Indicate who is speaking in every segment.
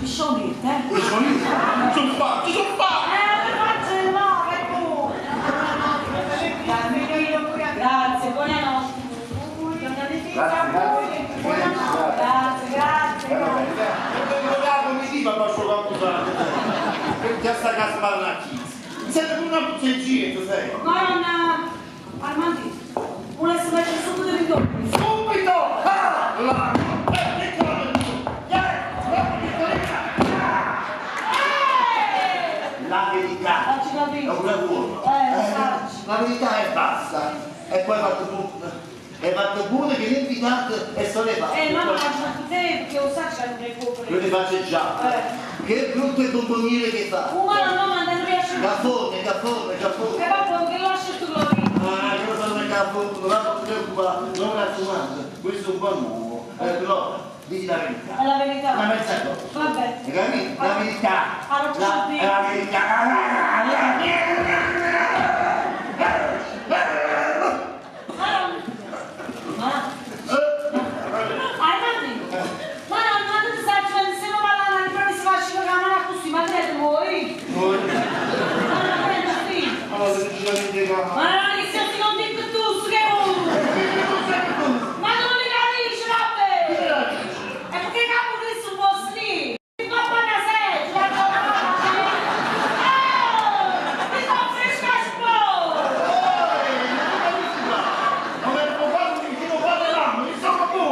Speaker 1: sciolite, eh?
Speaker 2: Mi sono Sono fatto, sono fatto!
Speaker 1: Eh, faccio no, vai tu! Grazie, buonanotte.
Speaker 2: Grazie, grazie.
Speaker 1: Grazie, grazie.
Speaker 2: E mi dica posso campusare. Perché sta casa parla chi? Serve una puzzeggina, sai?
Speaker 1: Madonna, Armandi, volessi mettere subito di dopo.
Speaker 2: Subito! Ah! La! La verità
Speaker 1: Facci capire.
Speaker 2: è un lavoro.
Speaker 1: Eh,
Speaker 2: La verità è bassa. E poi fatto pure. È fatto pure che l'invitato è sollevato.
Speaker 1: Ma non faccio te perché lo sai che non recuperi.
Speaker 2: Io ti faccio già.
Speaker 1: Eh.
Speaker 2: Che brutte bomboniere che fa.
Speaker 1: Umano no, ma non riesce.
Speaker 2: Caffone, caffone, caffone.
Speaker 1: E vabbè, che lascia tu lo vita.
Speaker 2: Ah, io sono il caffone, non ti preoccupare, non raccomando, questo è un po' nuovo. Però, dici la verità.
Speaker 1: È la verità.
Speaker 2: Una mezza cosa.
Speaker 1: Vabbè.
Speaker 2: Hai capito? La verità.
Speaker 1: Allora,
Speaker 2: La,
Speaker 1: faccio
Speaker 2: la verità.
Speaker 1: Ma Armandi, ma no, ma tu sai che se non va là, non si fa la camera così, ma credo voi.
Speaker 2: Noi,
Speaker 1: Ma non prendo sì.
Speaker 2: allora, decisamente no.
Speaker 1: Ma non è che se non dico tu, che Ma non li capisci, vabbè! È perché capo questo un po' lì. Mi fa una sedia, Mi fa fresca
Speaker 2: Non è provato che non parleranno, mi sono più.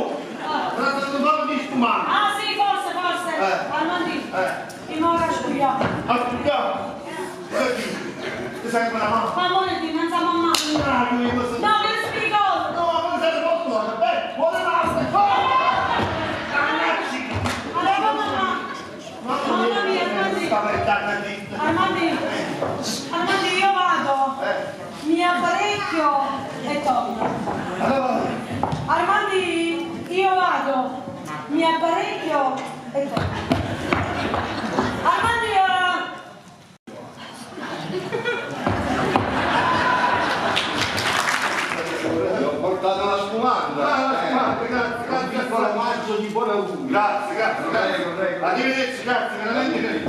Speaker 2: Trattando di spumare.
Speaker 1: Ah sì, forse, forse.
Speaker 2: Eh.
Speaker 1: Armandi,
Speaker 2: Eh.
Speaker 1: e ora scugliamo.
Speaker 2: Ascoltiamo. Senti, ti sai come la mamma?
Speaker 1: Ma amore, ti non sa mamma.
Speaker 2: Ah, io questo.
Speaker 1: No, che è spiritoso.
Speaker 2: No, ma non serve posto. Beh, buonanotte. Mannaggia.
Speaker 1: Allora, mamma. Mamma mia, Armandi.
Speaker 2: Sta per zitta.
Speaker 1: Armandi, Armandi, io vado.
Speaker 2: Eh.
Speaker 1: Mi apparecchio e torno.
Speaker 2: Allora,
Speaker 1: Armandi, io vado. Mi apparecchio e torno. Armandi,
Speaker 3: Ti ho portato la spumanda.
Speaker 2: Ah, la spumanda, grazie, grazie.
Speaker 3: Un piccolo omaggio di buon augurio.
Speaker 2: Grazie, grazie, grazie.
Speaker 3: Prego, prego.
Speaker 2: Arrivederci, grazie, veramente.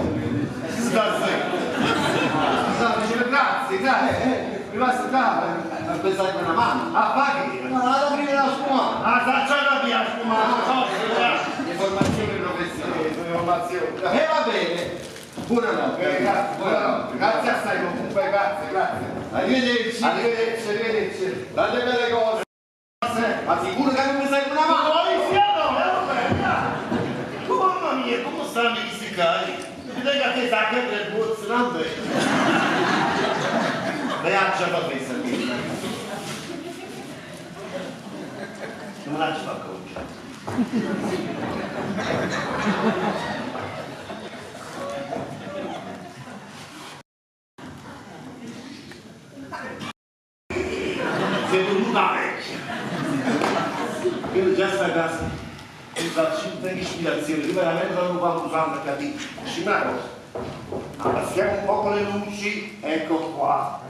Speaker 2: Scusate. Scusate, dicevo grazie, grazie. Mi basta dare.
Speaker 3: Ma pensate una mano.
Speaker 2: Ah, paghi.
Speaker 3: No, ad aprire la spumanda.
Speaker 2: Ah, sta già via, spumata.
Speaker 3: Di formazione professionale.
Speaker 2: Informazione.
Speaker 3: E va bene. Buonanotte.
Speaker 2: Grazie, buonanotte. Grazie assai comunque, grazie, grazie.
Speaker 3: Arrivederci.
Speaker 2: Arrivederci, arrivederci.
Speaker 3: Date belle cose. Ma sicuro che non mi serve una mano?
Speaker 2: Mamma mia, come stanno questi cani? Mi tengo a te sa che per bozzo, non bene. Beh, c'è la presa qui. Non la ci fa concia. Sei venuta vecchia. Io già sta a casa, mi faccio un'ispirazione, io veramente non lo usando, capito? Ci una cosa. Abbassiamo un po' le luci, ecco qua.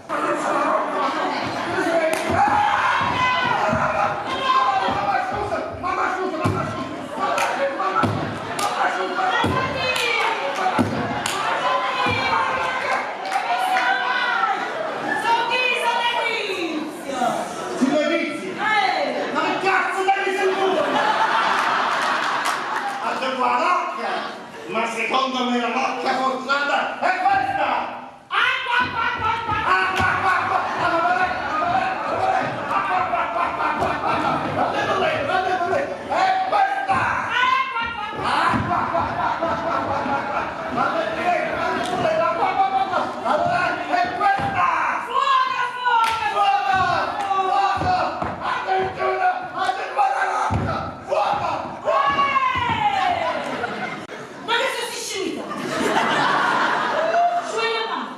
Speaker 2: Mamma scusa, mamma scusa, mamma scusa, mamma, mamma scusa.
Speaker 1: Sono chi? Sono Letizia.
Speaker 2: Signor Rizzi,
Speaker 1: Eh!
Speaker 2: ma che cazzo devi sentire? Altro qua la rocca! Ma secondo me la rocca fortunata è questa!
Speaker 1: Acqua, acqua, acqua, acqua.
Speaker 2: Acqua, acqua, acqua! Acqua, acqua, acqua, acqua, acqua, acqua, acqua, acqua, acqua, acqua, acqua, l'ha detto lei, l'ha detto lei! È questa!
Speaker 1: Acqua, acqua, acqua.
Speaker 2: Acqua, acqua, acqua, acqua, acqua, acqua, acqua! L'ha detto lei, l'ha detto lei, acqua, acqua, acqua, acqua! Allora è questa!
Speaker 1: Fuoco, fuoco,
Speaker 2: Fuoco! Fuoco! Attenzione! Attenzione alla rocca! Fuoco! Fuoco!
Speaker 1: Ma che sono scimmita? Sciogli la mano.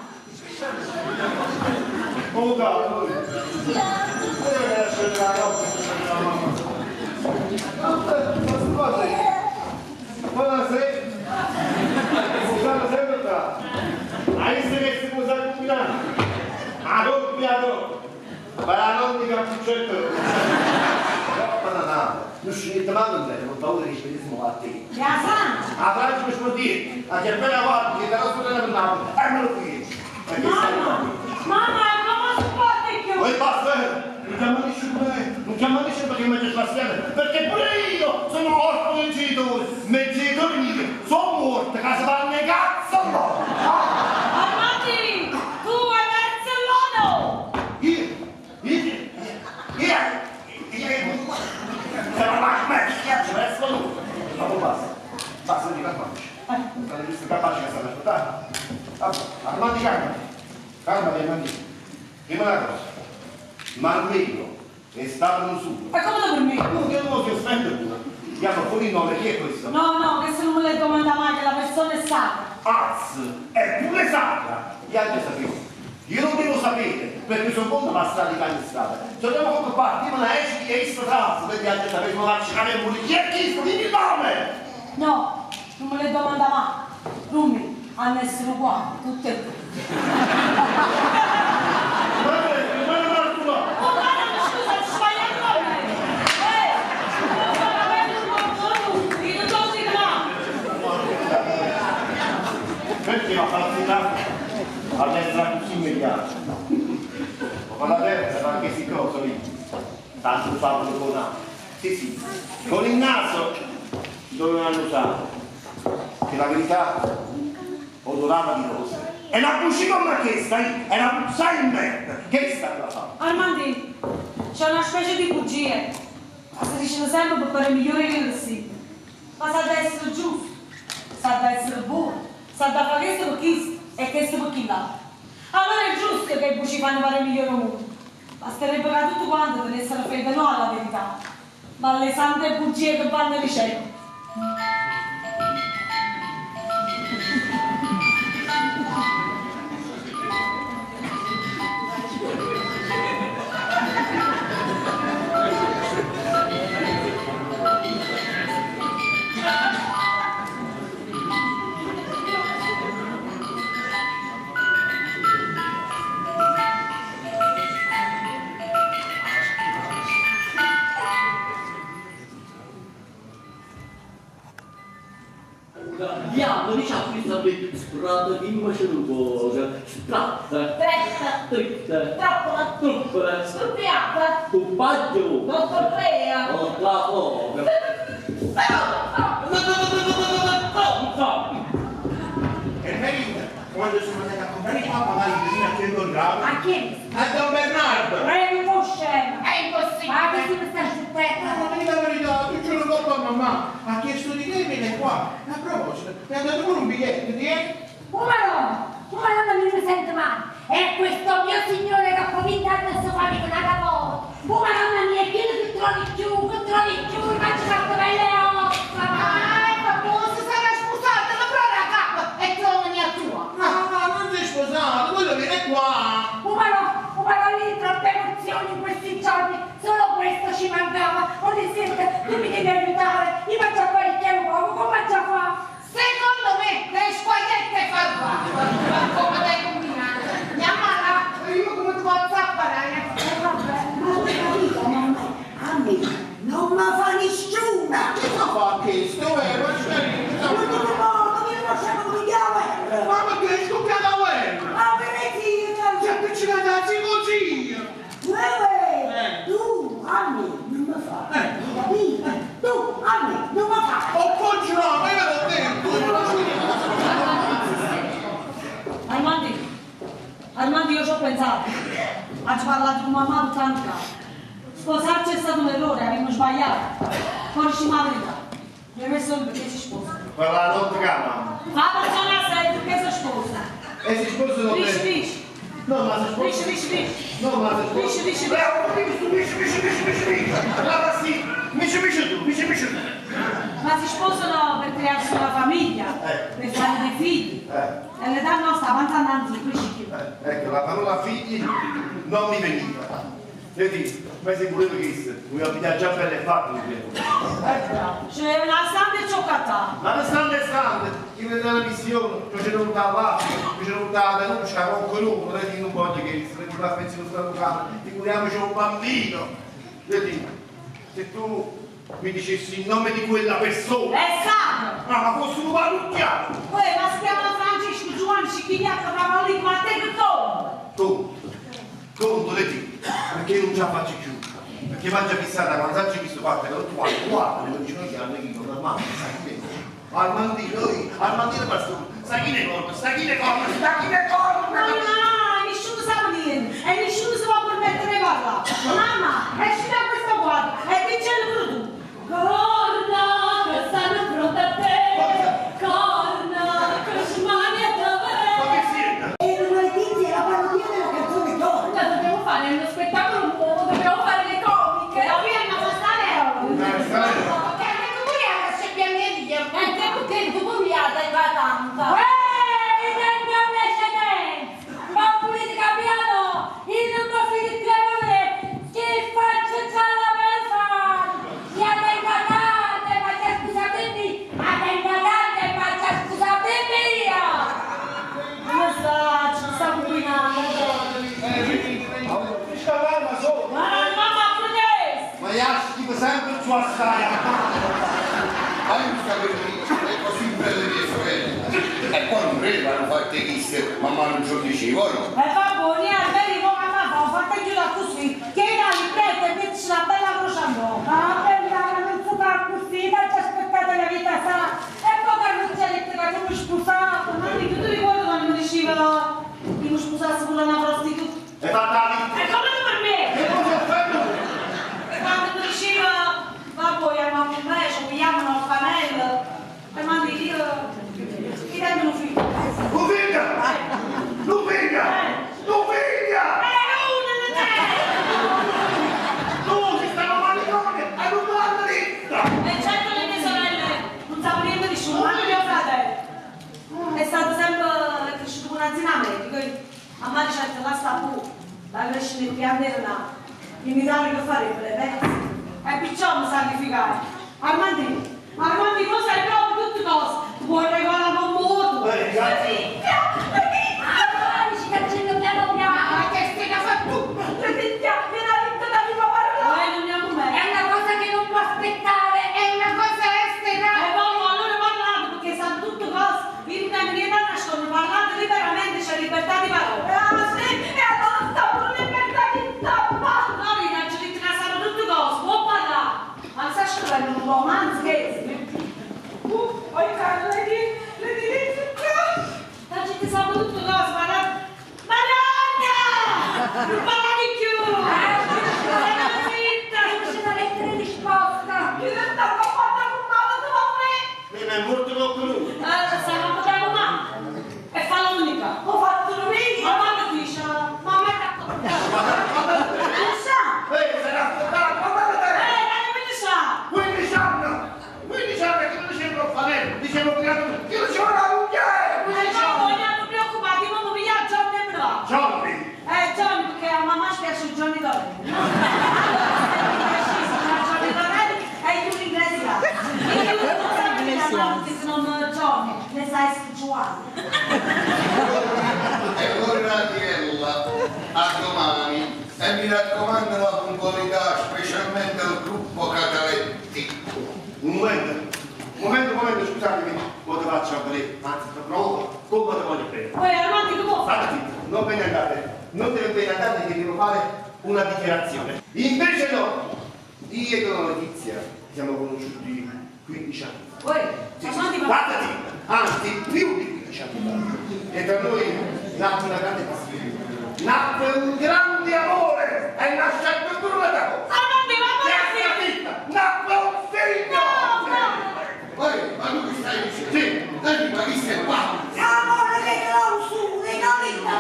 Speaker 2: Oh cavolo! La rocca, la mamma.
Speaker 3: Buonasera.
Speaker 2: A Francia mi sportieri, a chi appena guarda, che da sotto la Napoli, e me lo qui.
Speaker 1: Mamma, mamma, non si può di più.
Speaker 2: E basta, non chiama nessuno me, non chiama nessuno perché mi sbagliato, perché pure io sono orfano dei genitori, ma i genitori miei sono morti, che si fanno le cazzo loro.
Speaker 1: Armandi, tu hai perso l'uomo.
Speaker 2: Io, io, io, io, io, sono la me, ci resta lui. Ma poi basta, basta di capace. Stanno giusto capace che stanno aspettando. Armandi, calma, calma, Armandi. Prima una cosa, Manuelo è stato un suo.
Speaker 1: E come per me?
Speaker 2: No, io non ti offendo pure. Chiama fuori il nome, chi è questo?
Speaker 1: No, no, che se non me le domanda mai che la persona è sacra.
Speaker 2: Az, è pure sacra. Gli altri sapete. Io non devo sapere, perché sono conto la strada di cagni strada. Se andiamo come partivano esci e esci tra, perché gli altri sapevano la cicare e chi è questo? Dimmi il nome!
Speaker 1: No, non me le domanda mai. Rumi, hanno essere uguali, tutte e due. Oh, guarda, scusa, ti sbaglio il nome. Non so capire un po' io non so di là.
Speaker 2: Perché la falsità a destra così immediata? Ma con la destra anche si cosa lì. Tanto farlo con naso. Sì, sì. Con il naso dovevano usare che la verità odorava di rose. E la cucina come questa, è una puzza in merda. Che sta la fa?
Speaker 1: Armandi, c'è una specie di bugie. Ma si dicono sempre per fare migliore che sì. Ma sa da essere giusto, sa da essere buono, sa da fare questo per chi e questo per chi là. Allora è giusto che i buci fanno fare migliore mondo. Basterebbe che tutto quanto tenessero fede non alla verità, ma alle sante bugie che vanno dicendo.
Speaker 4: Diavolo, diciamo che sta strada di macerugosa, strada,
Speaker 1: Tretta,
Speaker 4: dritta,
Speaker 1: trappola,
Speaker 4: truppola,
Speaker 1: scoppiata,
Speaker 4: cumpaggio,
Speaker 1: dottor Crea.
Speaker 4: oh, la foga.
Speaker 3: E Merita, quando sono andata a comprare qua, papà indovina chi ho incontrato?
Speaker 5: A chi?
Speaker 3: A Don Bernardo!
Speaker 5: Ma è un scemo!
Speaker 6: È impossibile!
Speaker 5: Ma che si sta sciuppetta?
Speaker 3: No, ma dica la verità, tu ce l'ho fatto a mamma, ha chiesto di te viene qua. A proposito, mi ha dato pure un biglietto, ti è?
Speaker 5: Come no? Come no, non mi sento male? È questo mio signore che ha vinto adesso fa con una capote! Oh madonna mia, è pieno che trovi più, che trovi più, ma ci fatto belle ossa!
Speaker 6: Ah, è famoso, sarà sposata, la prova la capa e trovami a tua.
Speaker 3: No, no, non sei sposato, quello viene qua.
Speaker 5: Oh ma no, oh ma no, lì troppe emozioni in questi giorni, solo questo ci mancava. Oh, senta, tu mi devi aiutare, io mangio parecchio poco, come faccio a fare?
Speaker 6: Secondo me le squagliette fa qua. Ma come dai combinato? Andiamo là, io come ti posso apparare?
Speaker 7: Vabbè, ma ho capito, mamma, a me non mi fa nessuna.
Speaker 3: Che fa fa questo, eh? Ma c'è
Speaker 7: Non ti ricordo, io non so come chiama.
Speaker 3: Ma perché è scoppiata la guerra?
Speaker 7: Ma per
Speaker 3: Si è appiccicata così!
Speaker 7: Uè, tu a me non mi fa, capito? Tu a me non mi fa.
Speaker 3: Ho congelato, ma io l'ho detto!
Speaker 1: Armandi, Armandi, io ci ho pensato. Ha parlato con mamma tanto tempo. Sposarci è stato un errore, abbiamo sbagliato. Poi diciamo la verità. Mi hai messo perché si sposa.
Speaker 2: Quella la notte mamma.
Speaker 1: Fa persona sei perché si sposa.
Speaker 2: E si sposano
Speaker 1: Dici,
Speaker 2: per...
Speaker 1: dici.
Speaker 2: No, ma si
Speaker 1: Dici,
Speaker 2: sposano...
Speaker 1: dici, dici.
Speaker 2: No, ma si sposano...
Speaker 1: Dici, dici, dici.
Speaker 2: Bravo, dici, dici, dici, dici, dici, dici. Allora sì, mici, mici tu, mici, mici tu.
Speaker 1: Ma si sposano per crearsi una famiglia, per fare dei figli. E l'età nostra avanza andando, cresce più.
Speaker 2: Ecco, la parola figli non mi veniva. Vedi, ma se volevo che volevo pigliare già belle fatte.
Speaker 1: C'è una santa cioccata.
Speaker 2: Ma non stanno stante, io vedo la missione, non c'è venuta all'Africa, non c'è venuta alla Lucia, con qualcuno, vedi, non voglio che si vedi l'affezione sulla locale, figuriamoci un bambino. Vedi, se tu mi dicessi il nome di quella persona,
Speaker 1: È sacro!
Speaker 2: no, ma fosse un
Speaker 1: schignacca fa lì, ma te che conto?
Speaker 2: Conto, conto le dico, perché non ce la faccio più. Perché mangia fissata quando faccio questo fatto che tutti quanti guardano e dicono che hanno chi non ma sai chi è? Armandino, Armandino Pastore, sai chi ne corna, sai chi ne corna, sai chi ne corna!
Speaker 1: No, no, nessuno sa niente e nessuno si può permettere di parlare. Mamma, esci da questa guardia e dicelo pure tu.
Speaker 5: Corna che stanno pronte a te, corna che smania da
Speaker 2: Ma
Speaker 5: me.
Speaker 2: che siete?
Speaker 7: Erano Letizia, la parodia della canzone Corna.
Speaker 6: Cosa dobbiamo fare? È uno spettacolo nuovo, dobbiamo fare le comiche.
Speaker 1: La via ma stare
Speaker 6: Che anche tu vogliamo c'è piangeria.
Speaker 5: E te perché tu vogliata e va tanta. Ehi, tengo precedenza! Ma politica piano, io non posso che te che faccio già la per fare! Mi venga tante, ma già scusatemi, ma venga tante, ma già scusatemi io!
Speaker 1: Non sta, ci sta combinando.
Speaker 2: Sta calma solo!
Speaker 1: Ma mamma pure te!
Speaker 2: Ma gli tipo sempre su assai!
Speaker 8: Ma io mi stavo è così belle mie sorelle. E poi non credevano fatte chissà, mamma non ce lo diceva, no?
Speaker 1: E fa buoni, almeno mo mamma fa, fatta chiudere così. Chiedi al prete e metti una bella croce a noi.
Speaker 5: Ah, bella, non si fa così, ma ci aspettate la vita sana! E poi che non c'è detto che non mi sposato!
Speaker 1: Mamma, tu ti ricordi quando mi diceva che mi sposassi con una prostituta?
Speaker 2: E fatta la vita!
Speaker 1: E come per me?
Speaker 2: E cosa ho fatto?
Speaker 1: Quando mi diceva, va poi a un bacio, pigliamo un orfanello, e mandi io, ti danno un figlio.
Speaker 2: Non venga! Non venga! Non venga!
Speaker 1: Una non è!
Speaker 2: Tu ci stanno manicomio! E non guarda dritta!
Speaker 1: E certo le mie sorelle non sanno niente di nessuno, anche mio fratello. È stato sempre cresciuto con una zia medica. A me certo la sta pure, la cresce nel piano là. In Italia che farebbe le pezze? E perciò mi sacrificare. Armandino, Armandino, tu sai proprio tutte cose. Tu puoi regolare con moto.
Speaker 2: Grazie!
Speaker 5: Ah, ci cancello piano piano!
Speaker 6: Ma che stai da fare tu?
Speaker 5: Letizia, viene a vita da mio parlare!
Speaker 1: Non andiamo meglio.
Speaker 5: È una cosa che non può aspettare!
Speaker 6: È una cosa estera.
Speaker 1: E poi allora parlate perché sanno tutte cose. Io non tengo niente a nascondere, parlate liberamente, c'è libertà di parola.
Speaker 5: Ah, sì, e allora sta pure libertà di stampa!
Speaker 1: No, Rina, ci dicono che sanno tutte cose, può parlare. Ma non sa scrivere un romanzo che è?
Speaker 5: Poi Carlo, le di, le di,
Speaker 1: La gente sa tutte cose, parlate. Madonna! Non parlate più! State zitta!
Speaker 5: C'è una lettera di risposta! Io non sto fatta con mamma, dove me?
Speaker 2: Mi è morto qualcuno!
Speaker 1: Stiamo portando mamma. E fa l'unica.
Speaker 5: Ho fatto domenica!
Speaker 1: Mamma che dice? Mamma è d'accordo. Non sa!
Speaker 2: Ehi, sei raccontato! Guardate te!
Speaker 1: Dai, non sa!
Speaker 2: 15 anni! 15 anni che non dicevo orfanello, dicevo creato, io dicevo la moglie!
Speaker 1: E no, vogliamo preoccupati, ma mi pigliamo Johnny e me ne va.
Speaker 2: Johnny!
Speaker 1: Johnny, perché a mamma ci piace Johnny Dorelli. Johnny Dorelli e Giulio Iglesias. Io non so che chiamano si nome Johnny, ne sai Giovanni.
Speaker 8: E allora Ratiella, a domani. E mi raccomando la puntualità, specialmente al gruppo Cataletti.
Speaker 2: Un momento, un momento, un momento, scusatemi, cosa faccio a vedere? Anzi, provo, come te voglio bene.
Speaker 1: Poi Armandi che può fare?
Speaker 2: State zitti, non ve ne andate, non ve ne andate che devo fare una dichiarazione. Invece no, io e Donna Letizia ci siamo conosciuti 15 anni fa.
Speaker 1: Poi,
Speaker 2: Sì, sì,
Speaker 1: Armandi ma...
Speaker 2: Guarda zitta, anzi più di 15 anni fa. E tra noi nacque una grande passione, nacque un grande amore e nasce pure una cosa.
Speaker 1: Armandi ma
Speaker 2: Stai
Speaker 1: come
Speaker 2: zitta, nacque un figlio!
Speaker 1: No, no!
Speaker 8: Poi, ma tu che stai dicendo?
Speaker 2: Sì.
Speaker 8: Dai, ma chi sei qua?
Speaker 7: Amore, le clausure, capito?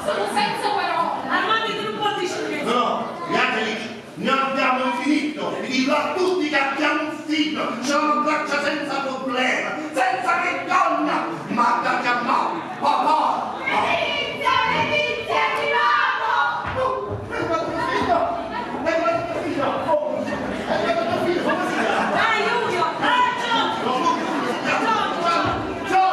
Speaker 6: Sono senza parole.
Speaker 1: Armandi tu non puoi dire niente.
Speaker 2: No, no, neanche lì, ne abbiamo il diritto di dirlo a tutti che abbiamo un figlio, ce lo abbraccia senza problema, senza vergogna, ma da chiamare papà!
Speaker 5: Letizia, Letizia, è arrivato!
Speaker 2: Oh, è arrivato tuo figlio! È arrivato tuo figlio! Oh, è arrivato tuo figlio, come si chiama?
Speaker 1: Dai Giulio! Johnny!
Speaker 2: No, come si chiama? Johnny!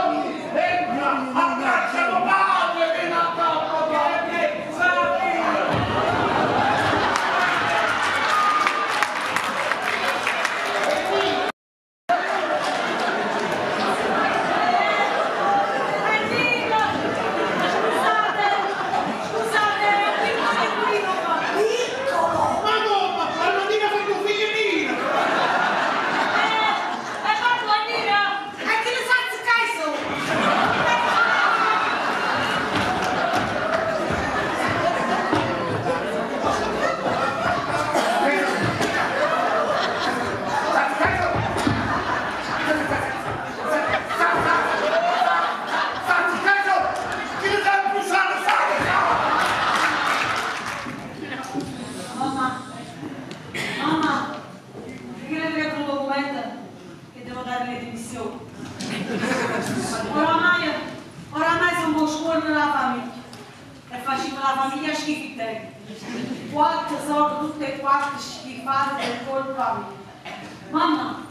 Speaker 1: corna della famiglia. E facciamo la famiglia schifitella. Quattro soldi, tutte e quattro schifate per colpa mia. Mamma,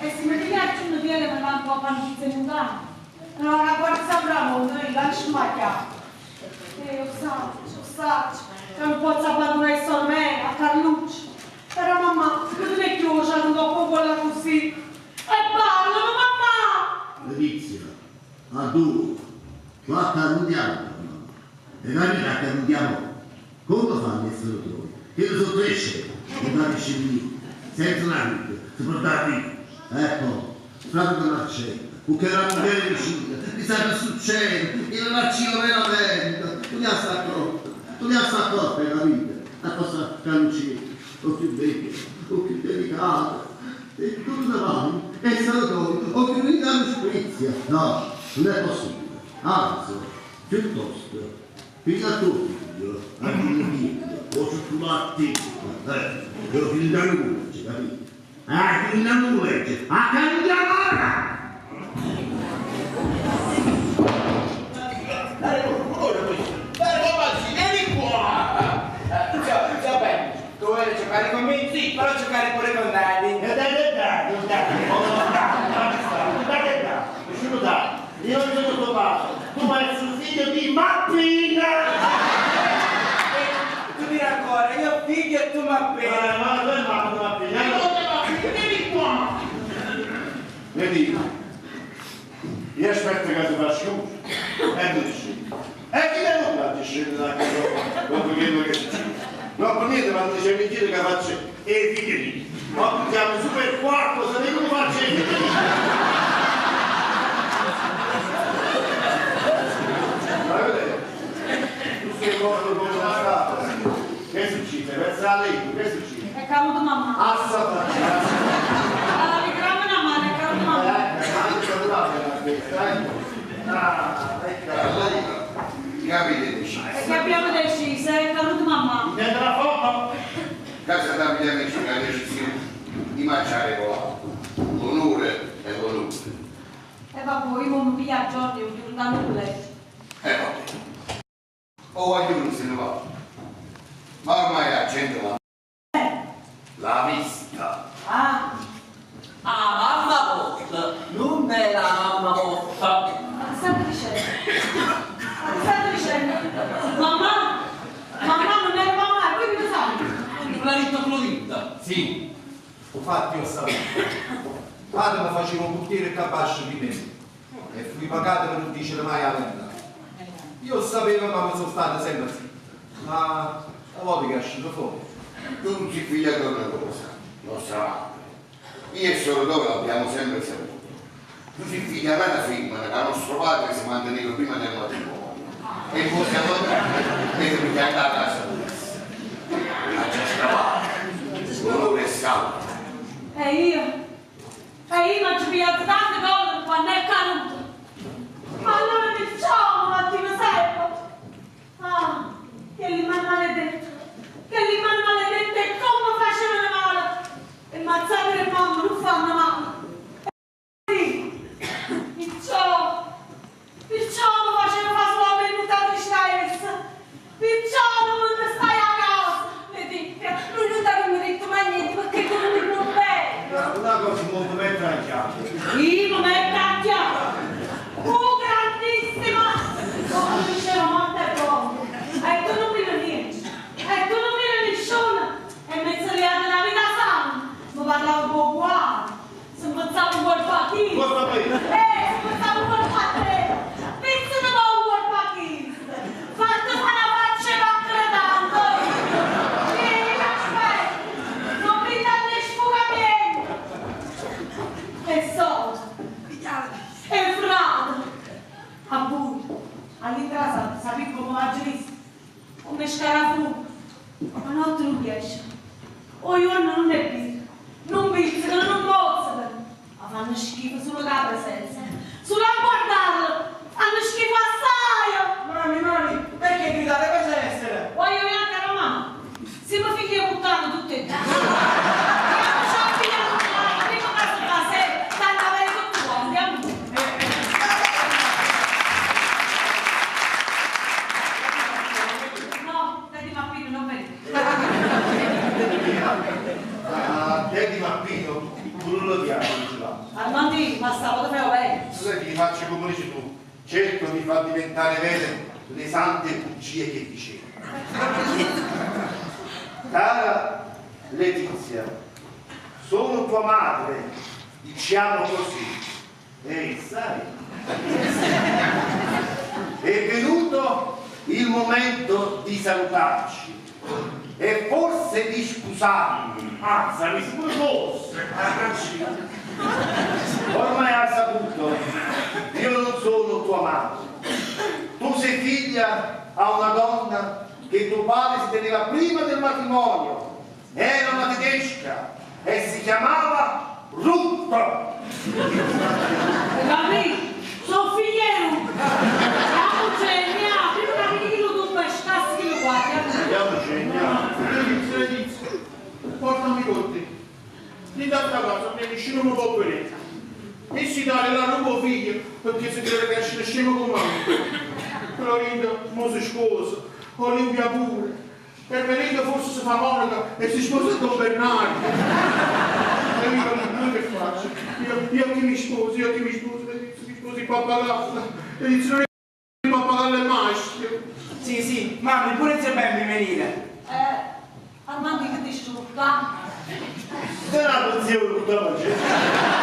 Speaker 1: e se mi piace un piede mi manco a panizza in mutanda. No, la guarda sempre a mondo, io lascio macchiato. E io so, lo so, che non posso abbandonare solo me, a Carluccio. Però mamma, non è chiusa, non dopo quella così. E parlano, mamma!
Speaker 9: Letizia, a due, qua andiamo. E la vita che andiamo, come fanno a essere tuoi? Che io sono crescere, non capisci niente, senza una vita, si può dare vita. Ecco, proprio con l'accetta, perché la mujer vicina, mi sa che succede, io non ci veramente, tu ne hai accorto, tu ne hai accorto, hai capito? La cosa carucina, o più bella, o più delicata, e tu te vai, e salutoi, o più ricca mi spezia. No, non è possibile, anzi, piuttosto, fino a tuo figlio, a mio figlio, o su tu eh, lo figlio da luce, capito? Ah, figlio da luce, a cambiare!
Speaker 3: Vieni qua! Ciao, bene, tu vuoi giocare con me? Sì, però giocare pure con Daddy.
Speaker 2: Dai, dai, dai, dai, dai, dai, dai, dai, io non sono tuo padre, tu sei il figlio di Mappina!
Speaker 3: Tu dire ancora, io figlio e tu Mappina!
Speaker 2: Ma tu è mamma di Mappina!
Speaker 3: Vieni qua!
Speaker 2: Vedi, io aspetto che ti faccia un e tu dici, e chi ne vuole ti scende da casa dopo quello che succede? No, per niente, ma dice in giro che faccio e i figli lì. Ma siamo su per quarto, se come faccio i figli lì. Ma vedete, tu sei morto come una statua. Che succede? Pensa a lei, che succede?
Speaker 1: È caduto mamma.
Speaker 2: Assa faccia.
Speaker 1: Allora, mi cramo una mano, è caduto mamma.
Speaker 2: Ah, ecco.
Speaker 8: Allora, che avete deciso?
Speaker 1: E che abbiamo deciso? È caduto mamma.
Speaker 2: Niente la foto?
Speaker 8: Casa abbiamo deciso la decisione di mangiare con l'altro. L'onore è l'onore.
Speaker 1: E vabbè, io mi piglio a giorni, ho chiuso da nulla.
Speaker 8: E vabbè. O voglio non se ne va. Ma ormai la gente l'ha. L'ha vista.
Speaker 1: Ah,
Speaker 4: Ah, mamma posta, non è la mamma posta.
Speaker 1: ma che state dicendo? Ma che state dicendo? Mamma? Mamma non era mamma, voi che lo sai?
Speaker 4: L'ha detto Clorinda.
Speaker 10: Sì, infatti ho saputo. Padre mi faceva un portiere capace di me e fui pagato per non dicere mai la verità. Io sapevo ma mi sono stato sempre zitto. Ma la volta che è uscito fuori.
Speaker 8: Tu non ti figlia di una cosa, nostra madre. Io e solo dove l'abbiamo sempre saputo. Tu sei figlia di una femmina che nostro padre si manteneva prima del matrimonio. E forse allora e ti pigliata a casa pure. Ha già scavato. L'onore è salvo.
Speaker 1: E io? E io mi ci pigliato tante cose quando è caduto. Ma allora diciamo, mattina sempre. Ah, che li man maledetto. Che li man maledetto e come facevano male. E mazzate le mamma non fanno male. E sì, perciò mi faceva fare solo la venuta di stessa. Perciò non mi stai a casa. Vedi, lui non ti aveva detto mai niente perché tu non ti non bene.
Speaker 2: Una cosa molto mettere a chiaro.
Speaker 1: Io mi metto a chiaro. Oh, grandissima! Come diceva morte e buona. E tu non mi niente. E tu non mi nessuno. E mi sono la vita sana. Mi parlavo con uguale. Se mi pensavo un colpo a chi?
Speaker 2: Cosa fai?
Speaker 1: Se pensavo un colpo a te. Pensate un colpo a chi? Fatto fare la faccia e va credendo. Vieni, aspetta. Non mi danno sfugamento. E soldi. E frate. A voi. All'intrasatto, sapete come va a Come scarafumo. Ma notte non riesce. O giorno non è più. Non pizzicano, non mozzicano. Ma fanno schifo solo la presenza. Solo a guardarlo. Fanno schifo assai.
Speaker 3: Mami, mami, perché gridate? Cosa essere?
Speaker 1: Voglio venire a mamma. Siamo figli di puttana tutte e due. Siamo figli di puttana. Prima casa da sé, tanto avere tutti quanti. Andiamo.
Speaker 10: Senti, faccio come dici tu, cerco di far diventare vere le sante bugie che dicevi.
Speaker 2: Cara Letizia, sono tua madre, diciamo così. Ehi, sai, è venuto il momento di salutarci e forse di scusarmi.
Speaker 3: Azza, mi si fosse.
Speaker 2: Ormai hai saputo, io non sono tua madre. Tu sei figlia a una donna che tuo padre si teneva prima del matrimonio. Era una tedesca e si chiamava Ruth.
Speaker 1: Capì? Sono figliero! Siamo genia! Prima che lo tu pescassi che lo guardi.
Speaker 2: Andiamo genia.
Speaker 3: Letizia, Letizia, portami con te. Lì da casa mi nessuno mi può vedere. Miss Italia la rubo figlio perché si crede che esce scemo come me. Clorinda mo si sposa, Olimpia pure. E Melinda forse si fa monaca e si sposa con Bernardo. E io, io che faccio? Io, io chi mi sposo, io chi mi sposo, Letizia, mi sposo il pappagallo. Letizia non è il pappagallo è maschio.
Speaker 11: Sì, sì, mamma, pure zia Bambi venire.
Speaker 1: Armando che ti sciocca.
Speaker 2: Te la pozione tutta mangiare.